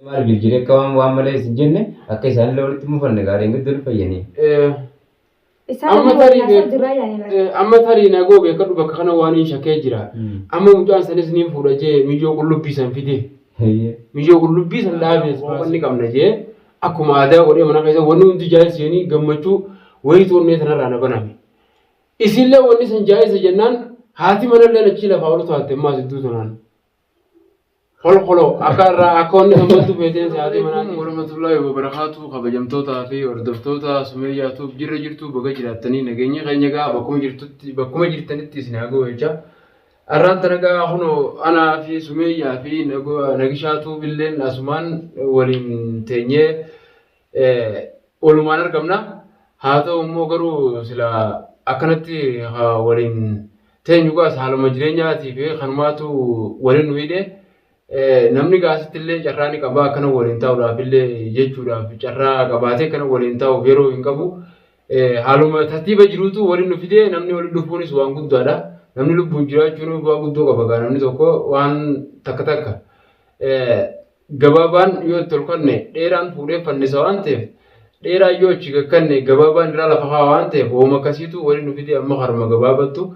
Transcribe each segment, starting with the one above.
Maal jirjiree akka waan waan malee isin jenne akka isaanillee walitti mufanne gaariin gidduu fayyanii. Isaan Amma amma tarii waliin haasa'u jirraa yaani bara. Amma tarii nagoo beekadhu bakka kana waan hin shakkee jira. Amma mucaan sanis ni fuudha jee miyyoo qullubbii san fide. Miyyoo qullubbii san dhaabee wanni qabna jee akkuma aadaa godhee mana keessa wanni hundi jaayis jeenii gammachuu wayii toonnee tanarraa na baname. Isillee wanni san jaayisa jennaan haati manallee achii lafaa ol utaalte ammaas iddoo tanaan. Kolkoloo akka irraa akka wanni san baddu feeteen sa'aatii manaa. Warahmatullahi wabarakaatu kabajamtootaa fi hordoftoota Sumeeyyaa Tuub jirra jirtu baga jiraattanii nageenyi keenya gaa bakkuma jirtutti bakkuma jirtanitti isin haa ga'u jecha. Arraan tana gaa kunoo anaa fi Sumeeyyaa fi Nagishaa Tuub illeen asumaan waliin teenyee walumaan argamna. Haa ta'u immoo garuu sila akkanatti waliin teenyu gaas haaluma jireenyaatii fi kanumaatu waliin nu hidhe. Namni gaasitti illee carraa ni qaba akkana waliin taa'uudhaaf illee jechuudhaaf carraa qabaatee akkana waliin taa'uuf yeroo hin qabu. Haaluma tartiiba jiruutu waliin nu fide namni waliin dhufuunis waan guddaadha. Namni lubbuun jiraachuun bu'aa guddoo qaba gaa namni tokko waan takka takka. Gabaabaan yoo itti ol kanne dheeraan fuudhee fannisa waan ta'eef dheeraan yoo achi gakkanne gabaabaan irraa lafa kaa'a waan ta'eef wooma akkasiitu waliin nu fide amma karuma gabaabattu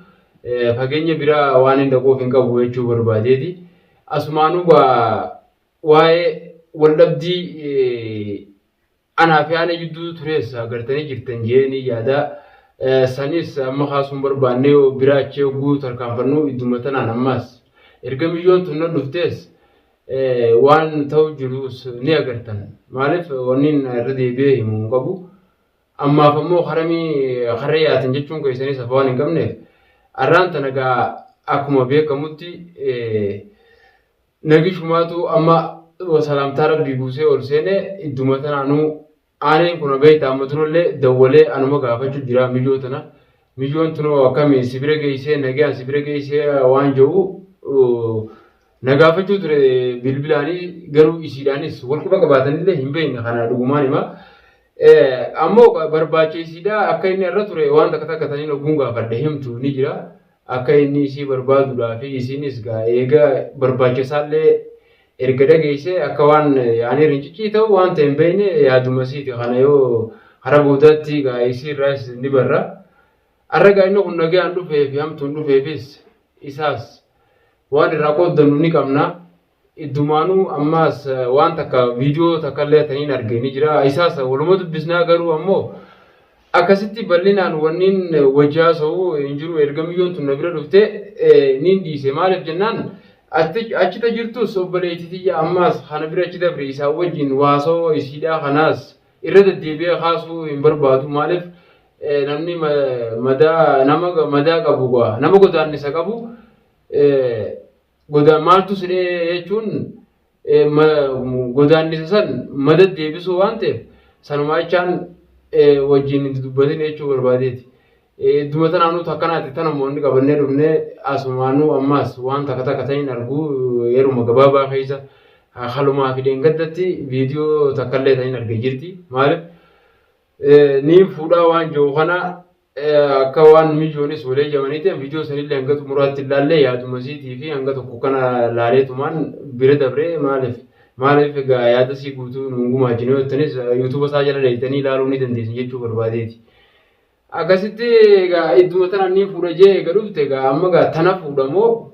fageenya biraa waan hin dhaquuf hin qabu jechuu barbaadeeti. Asumaanuu waa'ee waldhabdii Anaa fi Aanee jidduu turees agartanii jirtan je'ee niin yaada. Sanis amma kaasuu hin barbaanne bira achii hogguu tarkaanfannu idduma tanaan ammaas erga miyyoon tun na dhuftees waan ta'u jirus ni agartan. Maaliif wanni irra deebi'ee himu hin qabu. Ammaaf ammoo karamii karra yaatan jechuun keessanis hafa waan hin qabneef arraan tana gaa akkuma beekamutti Nagishumaatu amma salaamtaa rabbii buusee ol seene idduma tanaanuu aaneen kun beekta amma durallee dawwalee anuma gaafachuu jira miyyoo tana. Miyyoon tunoo akkami si bira geessee nagaan si bira geessee waan jedhu na gaafachuu ture bilbilaanii garuu isiidhaanis wal quba qabaatanillee hin beekne kana dhugumaan hima. Ammoo barbaacha isiidhaa akka inni irra ture waan takka takka taniin ogguun gaafadhe himtu ni jira. Akka inni isii barbaaduudhaa fi isiinis gaa eega barbaacha isaallee erga dhageessee akka waan yaanii rincicii ta'u waan ta'e hin beekne yaaduma isiiti kana yoo hara boodaatti gaa isii irraas ni barra. Arra gaa inni kun nagayaan dhufee fi hamtuun dhufeefis isaas waan irraa qooddannu ni qabna. Iddumaanuu ammaas waan takka viidiyoo takka illee taniin arge ni jira. Isaas waluma dubbisnaa garuu ammoo akkasitti bal'inaan wanniin wajji haasa'u hin jiru. Erga miyyoon tun na bira dhufte niin dhiise. Maaliif jennaan achi ta jirtus obboleettii tiyya ammaas kana bira achi dabre isaan wajjin waasoo isiidhaa kanaas irra deddeebi'ee kaasuu hin barbaadu. Maaliif namni madaa nama madaa qabu nama godaannisa qabu Godaa maaltu si dha'e jechuun godaannisa san mada deebisuu waan ta'eef sanumaa jechaan wajjin hin dubbatin jechuu barbaadeeti. Idduma tanaanuu takkanaati tanuma wanni qabannee dhufnee asumaanuu ammaas waan takka takka ta'in arguu yeruma gabaabaa keessa halumaa fi dheengaddatti viidiyoo takkallee ta'in argee jirti. Maaliif niin fuudhaa waan jiru kana akka waan miyyoonis wal eeyyamanii ta'e viidiyoo sanillee hanga xumuraatti ilaallee yaaduma isiitii fi hanga tokko kana laaleetumaan bira dabree maaliif maaliif egaa yaada isii guutuu nuun gumaachine yoo jettanis yuutuuba isaa jala dheeytanii ilaaluu ni dandeessan jechuu barbaadeeti. Akkasitti egaa idduma tana ni fuudha jee eega dhufte egaa amma egaa tana fuudha moo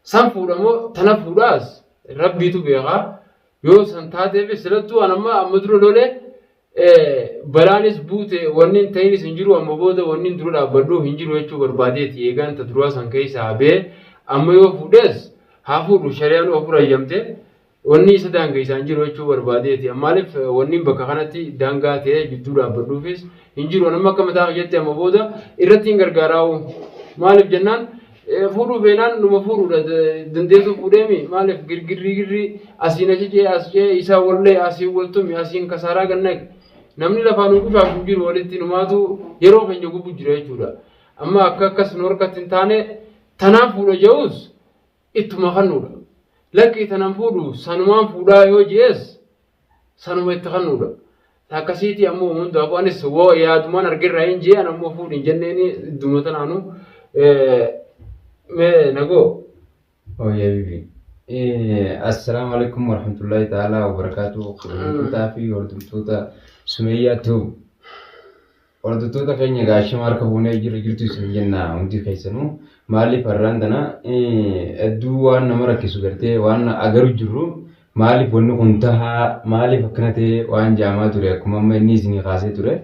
san fuudha moo tana fuudhaas rabbiitu beekaa yoo san taateefis silattuu an amma amma dura lolee Balaanis buute wanni hin ta'inis hin jiru amma booda wanni hin dura dhaabbadhu hin jiru jechuu barbaadeeti eegaan ta duraa san keessaa bee amma yoo fuudhes haa fuudhu shari'aan of hayyamte wanni isa daangeessaa hin jiru jechuu barbaadeeti maaliif wanni bakka kanatti daangaa ta'ee jidduu dhaabbadhuufis hin jiru amma akka mataa kiyyatti amma booda irratti hin gargaaraa'u maaliif jennaan fuudhuu feenaan numa fuudhuudha dandeessu fuudheemi maaliif girgirrii girrii asiin achi cee as cee isaa wallee asiin waltumi asiin kasaaraa gannaqe namni lafaa nu qushaashu hin jiru walitti numaatu yeroo keenya gubu jira jechuudha amma akka akkas nu harkatti hin taane tanaan fuudha je'us ittuma kannuudha lakkii tanan fuudhu sanumaan fuudhaa yoo je'es sanuma itti kannuudha. Ta akkasiitii ammoo hundaafuu anis woo yaadumaan argerraa hin jee an ammoo fuudhi hin jenneeni idduma tanaanu mee nagoo. Ooyee bibi. Assalaamu alaikum warahmatullahi ta'ala wabarakaatuh. Kabajamtootaa fi hordoftoota Sumayyaa Tube. Hordoftoota keenya gaashama harka fuunee jira jirtu isin jenna hundi keessanuu. Maaliif har'aan tana hedduu waan nama rakkisu gartee waan agaru jirru, maaliif wanni kun tahaa, maaliif akkana ta'e waan jaamaa ture, akkuma amma inni isinii kaasee ture.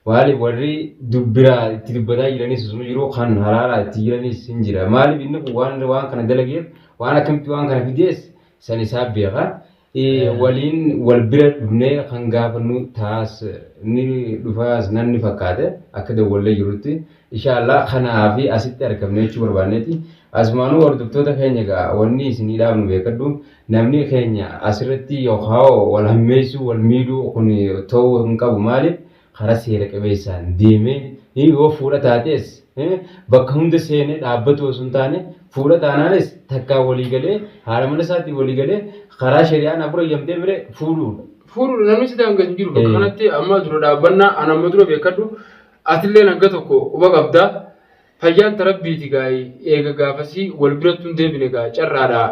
Maaliif warri dubbiraa itti dubbataa jiranis osuma jiru, kan haraaraa itti jiranis hin jira. Maaliif inni kun waan kana dalageef, waan akkamitti waan kana fidees san isaa beeka. Waliin wal bira dhufnee kan gaafannu taas ni dhufaas nanni fakkaate akka dawwallee jirutti, inshaallah kanaa fi asitti argamne jechuu barbaanneeti. Asumaanuu hordoftoota keenya egaa wanni isinii dhaabnu beekadhu, namni keenya asirratti yookaan wal hammeessuu, wal miidhuu kun ta'uu hin qabu. Maaliif karaa seera qabeessaan deemee yoo fuudha taates bakka hunda seenee dhaabbatu osoo hin taane, fuudha taanaanis takkaan walii galee, haadha mana isaatiin walii galee, karaa shari'aan afur eeyyamtee mire fuudhuudha. Fuudhuudha, namni si daangaa hin jiru bakka kanatti. Amma dura dhaabbannaa ana amma dura beekadhu, atillee hanga tokko quba qabdaa. Fayyaan tarabbiiti gaa, eega gaafasii wal biratti hin deebine gaa, carraadha.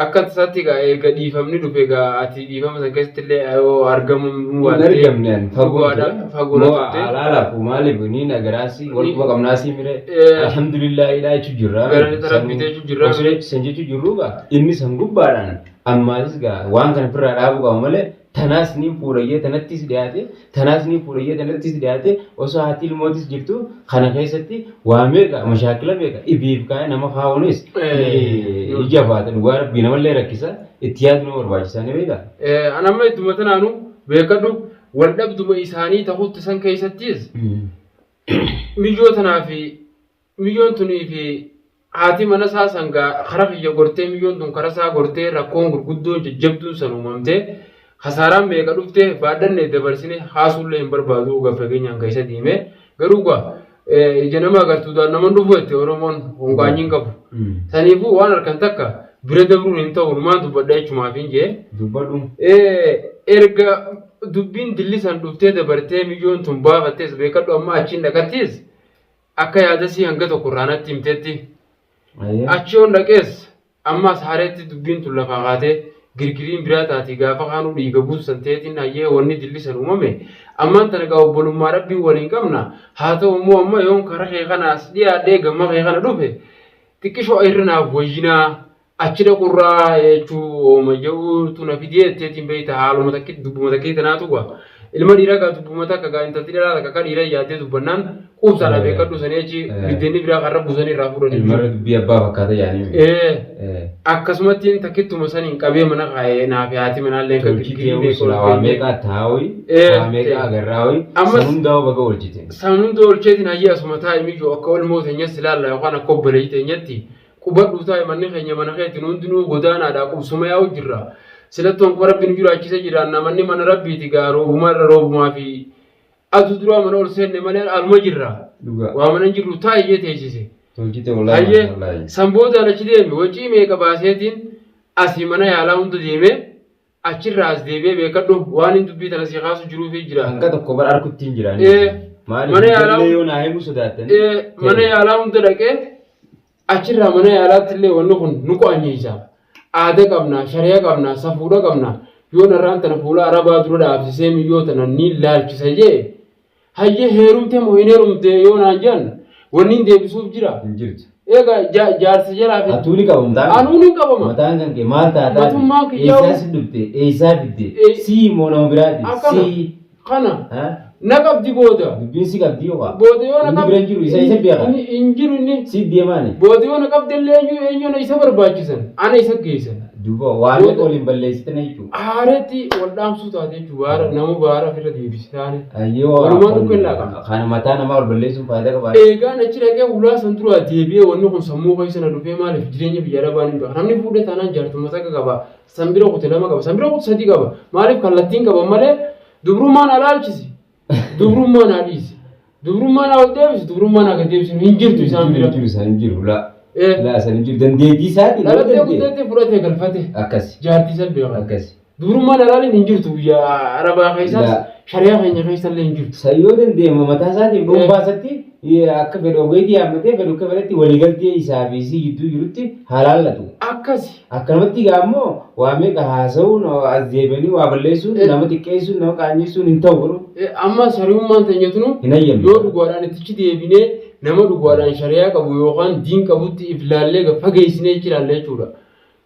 Akka tasaatti gaa eega dhiifamni dhufe gaa, ati dhiifama san keessatti illee yoo argamu Hin argamne, ani fagoo ture. Fagoo Moo turte. Alaalaaf maaliif ni nagaraasi wal quba qabnaasii mire, alhamdulillah ilaa jechuu jirra. Galata Rabbii jechuu jirra. Osoo san jechuu jirru gaa, inni san gubbaadhaan ammaasis gaa waan kana ofirraa dhaabuu qaba malee, tanaas ni fuudhayyee tanattis dhiyaate, tanaas ni fuudhayyee tanattis dhiyaate, osoo haati ilmootis jirtu, kana keessatti waa meeqa, mashaakila meeqa ibiif kaa'ee nama kaa'uunis ija baata. Dhugaa Rabbii namallee rakkisa, itti yaadu nama barbaachisaa ni beekaa. Ana amma ittuma tanaanu beekadhu, wal dhabduma isaanii ta'utti san keessattis miyyoo tanaa fi miyyoon tunii fi haati mana isaa san gaa kara kiyya gortee, miyyoon tun kara isaa gortee, rakkoon gurguddoon jajjabduun san uumamtee, kasaaraan meeqa dhufte baadhanne dabarsine haasuullee hin barbaadu. Gad fageenyaan keessa deeme garuu gaa ija nama agartuudhaan nama dhufu jette Oromoon, hongaanyiin qabu. Saniifuu waan harkan takka bira dabruun hin ta'u, numaan dubbadha jechumaaf hin jee. Dubbadhu. Erga dubbiin dillisan dhuftee dabartee, miyyoon tun baafattees beekadhu, amma achiin dhaqattis akka yaadasii hanga tokko irraa natti himtetti. Achi yoon dhaqees ammas haareetti dubbiin tun lafaa kaatee girgiriin biraa taati, gaafa kaanuu dhiiga buusan ta'eetiin. Hayyee, wanni dillisan uumame ammaan tana gaa obbolummaa Rabbiin waliin qabna. Haa ta'u immoo amma yoon kara kee kana as dhiyaadhee gamma kee kana dhufe xiqqishoo irra naaf wayyinaa achi dhaqurraa jechuu ooma jedhuutu na fidee jetteetiin beekta. Haaluma takki dubbuma takkii tanaatu gaa ilma dhiiraa gaa dubbuma takka gaa intalti dhalaa takka akka dhiiraa yaaddee dubbannaan quubsaadha beekadhu, sanii achi biddeenni biraa kan rabbu sanii irraa fuudhanii. Ilmarra dubbii abbaa fakkaata yaanii. Akkasumatti takkittuma saniin qabee mana kaa'ee naaf haati manaallee akka Tolchitee girgirii beeku silaa waa meeqa taa'uyi, waa meeqa agarraawi, Ammas- san hundaa'u baga oolchite. San hunda olcheetiin hayyee asuma taa'e miyyoo, akka olmoo teenyas ilaalla yookaan akka obboleeyyii teenyatti qubadhu taa'e, manni keenya mana keetiin hundinuu godaanaadha, qubsuma yaa'u jirra. Silattoon kuma Rabbi nu jiraachise jira, namanni mana Rabbiiti gaa, roobuma irra roobumaa fi aduu duraa mana ol seenne malee aluma jirra. Dhugaa. Waa mana hin jirru, taa'e jee teessise. Tolchite wallaahi. Hayyee Wallaahi. san boodaan achi deeme, wacii meeqa baaseetiin asii mana yaalaa hunda deemee achirraa as deebi'ee beekadhu, waan hin dubbii tana si kaasu jiruufi jira. Hanga tokko bara harkutti hin jiraan. Maaliif Mana yaalaa- ijoollee yoo naa himuu sodaattan. Mana yaalaa hunda dhaqee achirraa mana yaalaatti illee wanni kun nu qo'anyiisa. Aada qabna, shari'a qabna, safuudha qabna. Yoo narraan tana fuula arabaa dura dhaabsisee miyyoo tana ni laalchisa jee. Hayyee, heerumte moo hin heerumte yoo naan jedhan, wanni hin deebisuuf jira. Hin jirtu. Egaa jaarsa jalaa fi Atuu ni qabamtaa? Anuu ni qabama. Mataan kan kee maal taataa? Matummaan kiyyaa- Eessaa si dhufte? Eessaa fidde? Sii moo nama biraati? Akkana. Sii. Kana Ha? na qabdi booda. Dubbiin si qabdi yookaan? Booda yoo na Inni bira hin jiru, isa beeka. Inni hin jiru inni. Si deemaani. Booda yoo na qabde illee eenyu eenyu na isa barbaachisan? Ana isa geessan. Duuba waan Booda- waliin balleessitan jechuudha. Haareetti wal dhaamsuu taate jechuudha. Baara nama baara ofirra deebise taane. Ayyoo. Walumaan dhukkeen laaqama. Kana mataa namaa ol balleessuun faayidaa qaba. Eegaan achi dhaqee ulaa san duraa deebi'ee, wanni kun sammuu keessa na dhufee, maaliif jireenya biyya arabaan hin beeku. Namni fuudhee taanaan jaartuma takka qaba. San bira kute lama qaba. San bira kute sadii qaba. Maaliif kallattiin qaban malee dubrummaan alaalchisi. Dubrummaan haa dhiisi. Dubrummaan haa ol deebisi. Dubrummaan haa gad deebisi. Hin jirtu isaan bira. Hin jiru, isaan hin jiru. Laa. Laa, isaan hin jiru. Dandeettii isaatiin yoo Dhalattee danda'e. guddattee fudhatee galfate. Akkasi. Jaartii san beekan. Akkasi. Dubrummaan alaaliin hin jirtu biyya arabaa keessaas, Laa. shari'aa keenya keessa illee hin jirtu. San yoo danda'e mataa isaatiin dhuunfaa isaatti Akka fedhu ogeetii yaammatee fedhu akka fedhetti waliigaltee isaa fi isii gidduu jirutti haa laallatu. Akkasi. Akkanumatti egaa immoo waa meeqa haasa'uun as deebi'anii waa balleessuun nama xiqqeessuun nama qaanyeessuun hin ta'u garuu. Amma sariyummaan teenyatunu Hin hayyamne. yoo dhugaadhaan ittichi deebinee nama dhugaadhaan shari'aa qabu yookaan diin qabutti if laallee fageessinee ichi ilaalle jechuudha.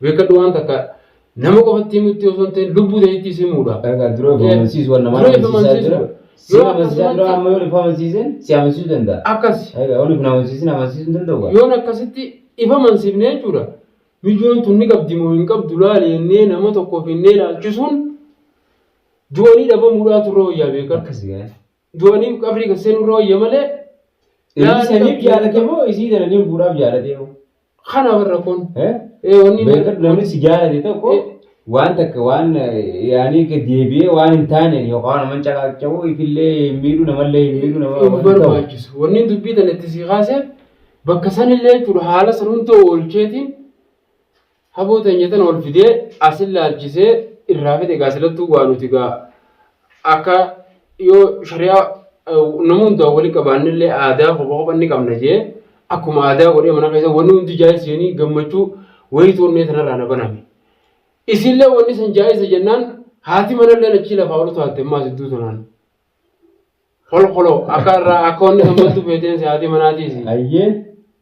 Beekadhu waan takka nama qofatti himutti osoo hin ta'in lubbuu ta'etti himuudha. Egaa dura of amansiisu waan namaa Dura of amansiisaa jira. amansiisuu. Si Yoo amansiisaa dura akkasumatti amma yoo if amansiisan si amansiisuu danda'a. Akkas. Egaa yoo if hin amansiisin amansiisuu hin danda'u. Yoon akkasitti if amansiifne jechuudha. Mijoon tun ni qabdi moo hin qabdu laali jennee nama tokkoof jennee ilaalchisuun du'anii dhabamuudhaa turre wayyaa beekan. Akkas gaa. Du'anii qabrii kan seenuu irra wayya malee. Inni saniif jaalate moo isii tana ni fuudhaaf jaalate moo? Kana warra kun. Eh? Wanni Beekadhu namni si jaalate tokko waan takka waan yaanii deebi'ee waan hin taaneen yookaan nama caqacabu ifillee hin miidhu namallee hin miidhu nama hin waan ta'u. barbaachisu. Wanni dubbii tana itti si kaaseef bakka sanillee jechuudha haala san hunda oolcheetiin haboo teenya tana ol fidee asin laalchisee irraa fide gaa silattuu waa nuti gaa akka yoo shari'aa nama hundaa wali qabaannillee aadaa kopha kopha ni qabna jee akkuma aadaa godhee mana keessa wanni hundi jaayiseenii gammachuu wayii toonnee tanarraa na baname. Isillee wanni san jaayisa jennaan haati manallee achii lafaa ol utaalte ammaa sidduu tanaan. Kolkoloo akka irraa akka wanni san battu feeteen si haati manaatiisi. Ayyee.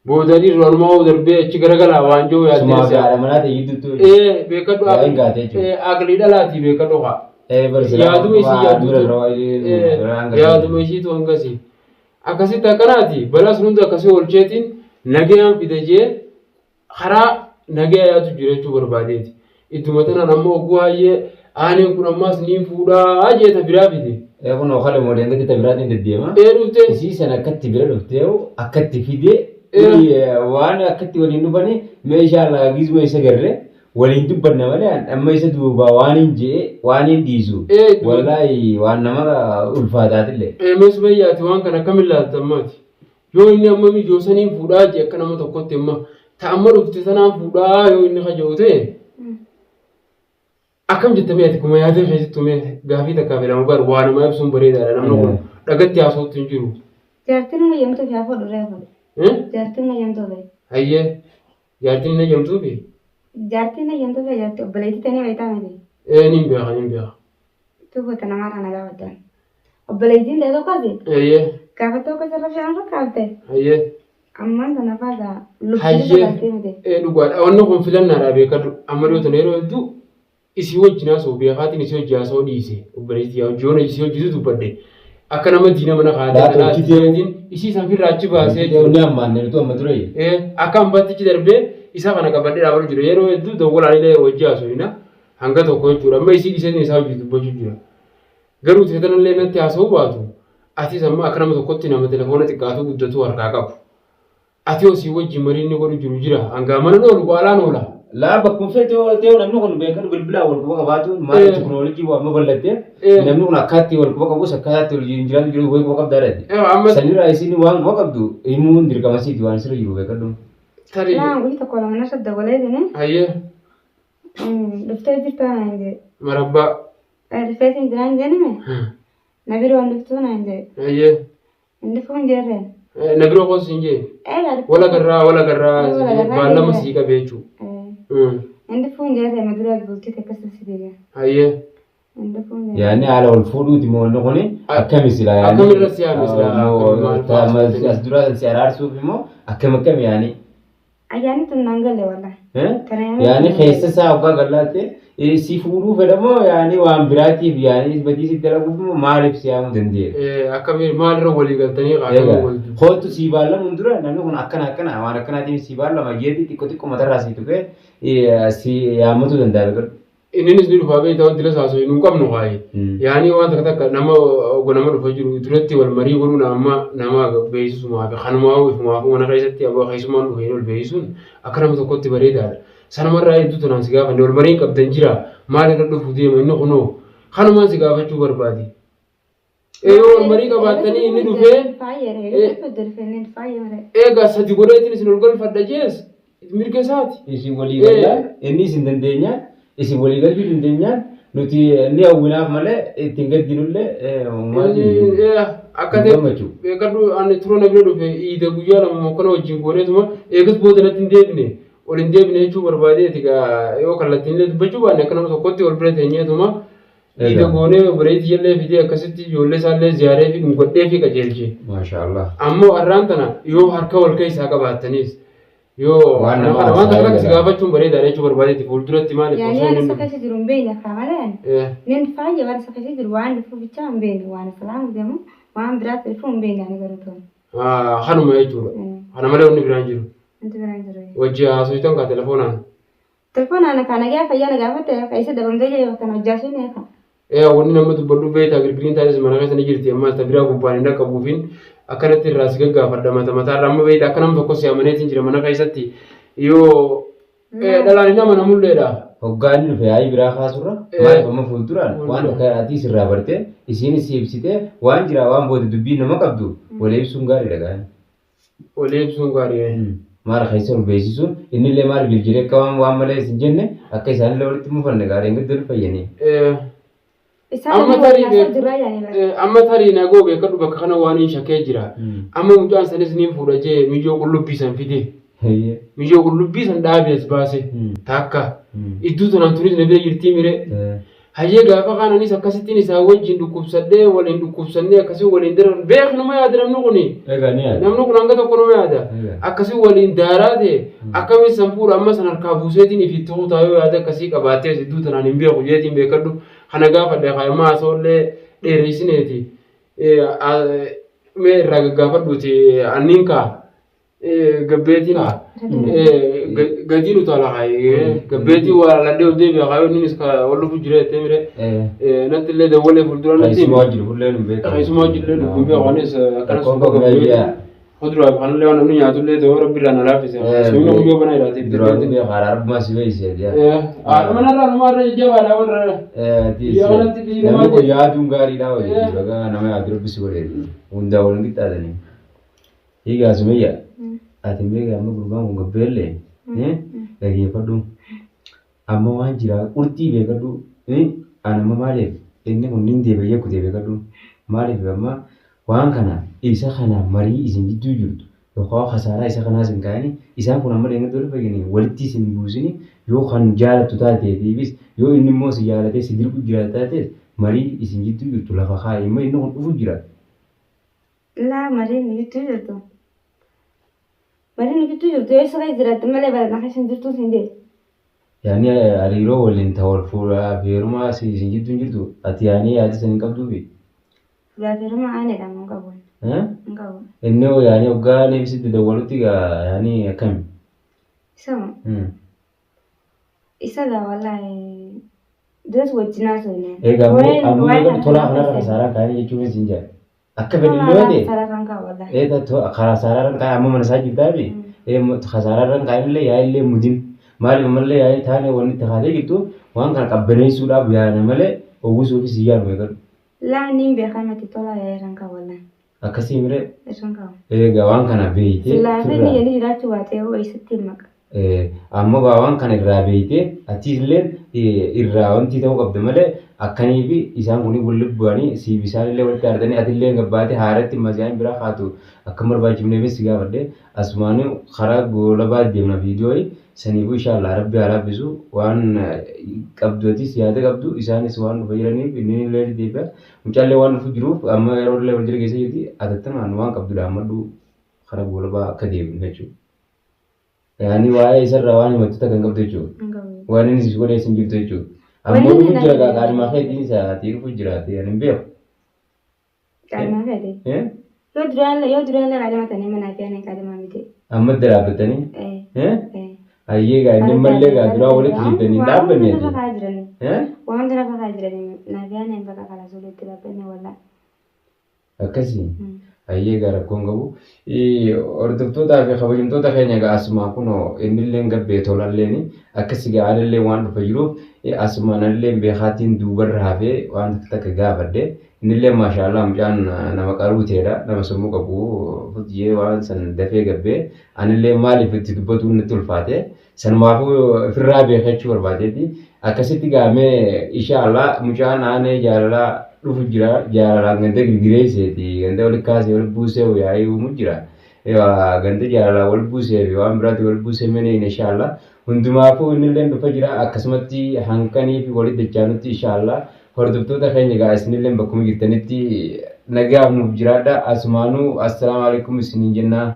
Boodanii duranumaa oo darbee achi garagalaa waan jiru Sumaa yaaddeen fi si. haadha manaa ta'e gidduutti. Beekadhu Yaa'in gaatee jechuudha. aqlii dhalaatii beekadhu haa. Barsiisa. Yaaduma isii yaaddu. Yaaduma isiitu hangasii. Akkasitti akkanaati balaa sun hunda akkasii oolcheetiin nagayaan fida jee karaa nagaya yaadu jira jechuu barbaadeeti. Ittuma tanaan ammoo oguu hayyee aaneen kun ammaas niin fuudhaa jee ta biraa fide. Kun ookale moodeen gadi ta biraatiin deddeema. Ee dhuftee. Isii sana akkatti bira dhuftee akkatti fidee waan akkatti waliin dhufanii meeshaa laagizuma isa garree waliin dubbanna malee amma isa duubaa waan hin je'e waan hin dhiisu. Wallaahi waan nama ulfaataatillee. Mee Sumayyaati waan kana akkamiin ilaalta ammaati? Yoo inni amma mijoo saniin fuudhaa jee akka nama tokkotti amma ta amma dhufte sanaan fuudhaa yoo inni kaja'u ta'e akkam jetta mee ati kuma yaadee keessattuu mee gaafii takkaa fi lama bar waa namaa ibsuun bareedaadha namni kun dhagatti haasa'utti hin jiru. Jaartiin na yamtuu fi hafuudhu reefu. Jaartiin na yamtuu fi. Hayyee jaartiin na jamtuufi? Jaartiin na yamtuu fi jaartii obboleettii tanii wayitaa miti. Ee niin beeka niin beeka. Tuufa namaadhaan na gaafatan. Obboleettiin ta'e tokkos Hayyee gaafa tokko sirra bishaan fakkaate hayyee. ammaan tana faagaa lubbuu Hayyee. sagaltee miti. Ee dhugaadha wanni kun filannaadha beekadhu amma dhiyoo tana yeroo hedduu isii wajjin haasa'u beekaatiin isii wajjin haasa'uu dhiise obboleettii yaa hojii yoona isii hojjitu dubbadhe akka nama diina mana kaa'atee Laata kanaa hojjitee- isheetiin isii san firraa achi baasee jiru. Inni ammaan nuti amma ture. Akka hambaatti darbee isa kana qabadhee dhaabatu jira yeroo hedduu dawwalaan illee wajji haasofina hanga tokko jechuudha amma isii dhiiseetiin isaa hojii dubbachuu jira. Garuu seetanallee natti haasa'uu baatu atis amma akka nama tokkotti nama telefoona xiqqaatu guddatu harkaa qabu. Ati osii wajjin mariin inni godhu jiru jira hangaa mana oolu qaalaan oola. Laa bakkuma feete yoo ta'e namni kun beekan bilbilaan wal quba qabaatu maal teknooloojii waan babal'atte namni kun akkaatti wal quba qabus akkaataatti wal jiraatu jiru wayii quba qabdaa dha. Amma Sanirraa isin waan quba qabdu himuun dirqama siiti waan sirra jiru beekadhu. tarii Naan guyyi tokko lama nasa dabalee jene hayyee dhuftee jirtaa naan jedhe. marabbaa Dhuftee siin jiraan jedhime na biroo dhuftuu naan jedhe. hayyee Inni fuun jirreen. na biroo koos hin jee Egaa wala garraa wala garraa Wala garraa baallama deemee. sii qabee jechuudha. Inni fuun jirreen madura bultii akkasii si deebi'a. Hayyee Inni fuun jirreen. Yaani haala wal fuudhuuti moo inni kuni akkami sila yaani. Akkamirra si yaame sila, akkami maal fa'aa As dura si araarsuuf immoo akkam akkam yaani. Ayyaanni tun naan galle walla. Yaani keessa isaa hoggaa gallaatte si fuudhuu fedhamoo yaani waan biraatiif yaani badii si dalaguuf immoo maaliif si yaamuu dandeera? Akkamii maalirra walii galtanii Egaa kootu sii baallamuun dura namni kun akkana akkana waan akkanaatiin sii baallama jeeti xiqqoo xiqqoo matarraa sii tuqee si yaammatuu danda'a beekadhu. Inninis ni dhufaa beektaa wanti lasa haasoo hin qabnu waa'ee. Yaani waan takka takka nama nama dhufa jiru duratti wal marii godhuun amma nama beeksisumaa fi kanumaa ifumaa fi mana keessatti abbaa keessumaan dhufe hin ol beeksisuun akka nama tokkotti bareedaadha. Sanumarraa hedduu tanaan si gaafanne wal mariin qabdan jira maalirra dhufu deema inni kunoo kanumaan si gaafachuu barbaade. Yoo wal marii qabaattanii inni dhufee eegaa sadi godheetiin isin ol galfadha jees mirga isaati. Isin walii gallaan inni isin dandeenya Isin walii galchuu dandeenyaan nuti ni hawwinaaf malee ittiin gaddinullee uummaatiin Akka ta'e gammachuu. Beekadhu, ani turoo na bira dhufe iida guyyaa 2 mokkana wajjin gooneetuma eegas booda natti hin deebine, ol hin deebine jechuu barbaadeeti. Egaa yoo kallattiin illee dubbachuu baanne, akka nama tokkotti ol bira teenyeetuma iida goonee obboleettii illee fidee akkasitti ijoollee isaallee ziyaaree fi dhungadhee fi qajeelche. Maashaallah. Ammoo har'aan tana yoo harka wal keessaa qabaattaniis yoo Waan nama kana waan takka takka si haasa'aa gaafachuun bareedaadha jechuu barbaadeeti fuulduratti maaliif Yaani osoo waan inni isa keessa jiru hin beekne akka malee ani. Nin faayya waan isa keessa jiru waan dhufu bichaa hin beekne, waan islaamu deemu waan biraatti dhufu hin beekne ani garuu toon. Kanuma jechuudha. Kana malee wanni biraan jiru. Wanti biraan jiru. Wajji haasoftan kaa telefoonaan. Telefoonaan kan nagaa fayyaa na gaafatte ka isa dabamtee jedhe kan hojjaa sun eeka. Wanni nama dubbadhu beektaa, girgiriin taates mana keessa ni jirti, ammas ta biraa gubbaan hin dhaqqabuufin akkanatti irraa si gaggaafadha mata mataarra. Amma beektaa, akka nama tokko si amaneetiin jira mana keessatti yoo dhalaan hin amanamulleedha. Hoggaa inni dhufe yaa'ii biraa kaasurra maaliif amma fuulduraan waan takka ati sirraa barte isiinis si ibsite waan jira waan booda dubbii nama qabdu walii ibsuun gaariidha gaani. Walii ibsuun gaarii. Maal keessa ol beeksisuun innillee maal jirjiree akka waan waan malee isin jenne akka isaanillee walitti hin mufanne gaariin giddu fayyanii. Isaan Amma waliin tarii haasa'u jirraa yaani bara. Amma tarii nagoo beekadhu, bakka kana waan hin shakkee jira. Amma mucaan sanis ni fuudha jee miyyoo qullubbii san fide. Miyyoo qullubbii san dhaabee as baase. Takka. Iddoo tanaan tunis na bira jirtii mire. Hayyee, gaafa kaan anis akkasittiin isaan wajjin dhukkubsadhee waliin dhukkubsannee akkasii waliin daran beek numa yaada namni kuni. Egaa ni yaada. Namni kun hanga tokko numa yaada. Egaa. Akkasii waliin daaraa ta'e akkamiin san fuudha amma san harkaa buuseetiin ifitti kutaa yoo yaada akkasii qabaattee iddoo tanaan hin beeku jeetiin beekadhu. Kana gaafadhe kaayammaa haasawallee dheereysineeti. Mee irraa gaggaafadhuuti anniin kaa. Gabbeetiin gadiin utaala kaayi. Gabbeetii waa ladhee ol deebi'a kaayi, innis ka ol dhufu jira jettee mire. Natti illee dawwalee fuuldura natti. Keessumaa wajjin hullee nu beekamu. Keessumaa wajjin illee dhufu beeku anis akkana Rakkoon suuqa qabu gabbeetii. yaa. Kuduraa fi kanallee waan namni nyaatullee ta'uu rabbi irraa na laaffise. Suuyina guyyoo bana jiraate. Duraan beekaa arbuma si beeksise. Haadha manarraa numarra jajjabaadha warra. Biyya kanatti dhiirumaa Namni kun yaaduun gaariidha wayii. Baga nama yaadu rabbi si godhe. Hundaa waliin qixxaatanii. Egaa Sumayya, ati beekaa amma gurbaan kun gabbeellee dhageeffadhu. Amma waan jira qurxii beekadhu. Ani amma maaliif inni kun nin deebi'ee kutee beekadhu. Maaliif amma waan kana isa kana marii isin gidduu jirtu yookaan kasaaraa isa kanaas hin kaa'ini, isaan kun amma dheengadda wal fayyanii walitti isin buusini. Yoo kan jaalattu taateetiifis, yoo inni immoo si jaalatee si dirqu jiraate taatees, marii isin gidduu jirtu lafa kaa'i. Amma inni kun dhufu jira. Laa, mariin nu gidduu jirtu. Mariin nu gidduu jirtu yoo isa keessa jiraatte malee bara na keessa hin jirtu hin jedhe. Yaani hariiroo waliin ta wal fuudhaa fi heerumaa si isin jidduu hin jirtu, ati yaani yaada san hin qabduufi? Fuudhaa fi heerumaa aanedha hin qabu. Hin qabu. Inni hoo yaani hoggaa inni sitti dawwalutti gaa yaani akkami? Isa moo? Isa gaa wallaahi duras wajjin haasofne. Egaa ammoo Waa'ee ammoo waa'ee egaa kana tolaa kanarra keessa. kasaaraan kaa'anii jechuufis hin jira. Akka fedhe Tolaa yoo ta'e kasaaraan kan kaa'u wallaahi. Ee kasaaraan kaa'e amma mana isaa jirtaafi kasaaraan kaa'e illee yaa'ii illee mudin maaliif ammallee yaa'ii taane wanni itti kaatee jirtu waan kana qabbaneessuudhaaf yaana malee uwwisuufis hin yaadu eegalu. Laa niin beekaa miti, tolaa yaa'ii irraan kaa'u wallaahi. Akkasii miree Irraan kaa'u. Egaa waan kana beeytee Silaa fedhi ofirraa jedhanii jiraachuu baatee hoo eessatti hin maqa. Amma gaa waan kana irraa beeytee atis illee irraa wanti ta'uu qabda malee akkanii fi isaan kun walitti bu'anii siif isaan illee walitti aartanii ati illee gabbaatee haaratti maziyaan biraa kaatu akka hin barbaachifneefis si gaafadhe. Asumaanii karaa goolabaa deemna viidiyoo saniifuu inshaallah rabbi haa laaffisu. Waan qabdu atis yaada qabdu, isaanis waan dhufa jiraniif inni illee deebi'a, mucaallee waan dhufu jiruuf amma yeroo illee wal jala geessee jirti. Atattamaan waan qabdu dhaammadhu, karaa goolabaa akka deemnu jechuudha. Yaani waa'ee isarraa waan himattu takka hin qabdu jechuudha. Hin qabu. Waan inni si godhe hin jirtu jechuudha. Wanni Ammoo inni dhufu na jira godhe- qaadhimaa keetiin isa ati dhufu jiraate ani hin beeku. Qaadhimaa feete. Eh? Yoo duraan qaadhima tanii manaa fi ani qaadhimaa miti. Amma dhaabbatanii. Eh. Eh? Eh. Hayyee, gaa inni mallee gaa duraa walitti jirtanii hin dhaabbanne Waan ati. lafa jiranii. Eh? Waan lafa kaa jiranii naa fi ani bakka kana suulitti dhaabbanne wallaahi. Akkasii. Hayyee, gaa rakkoon qabu. Hordoftootaa fi kabajamtoota keenya, gaa asumaan kunoo innilleen gabbee tolalleen akkasi gaa anillee waan dhufa jiruuf asumaan anillee beekaatiin duubarra hafee waan takka takka gaafadhe. Innillee maashaallah mucaan nama qaruu ta'edha. Nama sammuu qabu fuutiyee waan san dafee gabbee anillee maaliif itti dubbatuun natti ulfaate. Sanumaafuu ofirraa beekachuu barbaadeeti. Akkasitti gaamee inshallah mucaan aanee jaalalaa dhufu jira jaalalaan ganda girgireesseeti ganda wal kaasee wal buusee yaa'ii uumu jira. Ganda jaalalaa wal buusee fi waan biraatti wal buusee mene inshallah hundumaafuu innillee dhufa jira akkasumatti hanqanii fi walitti dachaanutti inshallah hordoftoota keenya egaa isinillee bakkuma jirtanitti nagaaf nuuf jiraadha asumaanuu assalaamu alaikum isiniin jennaa.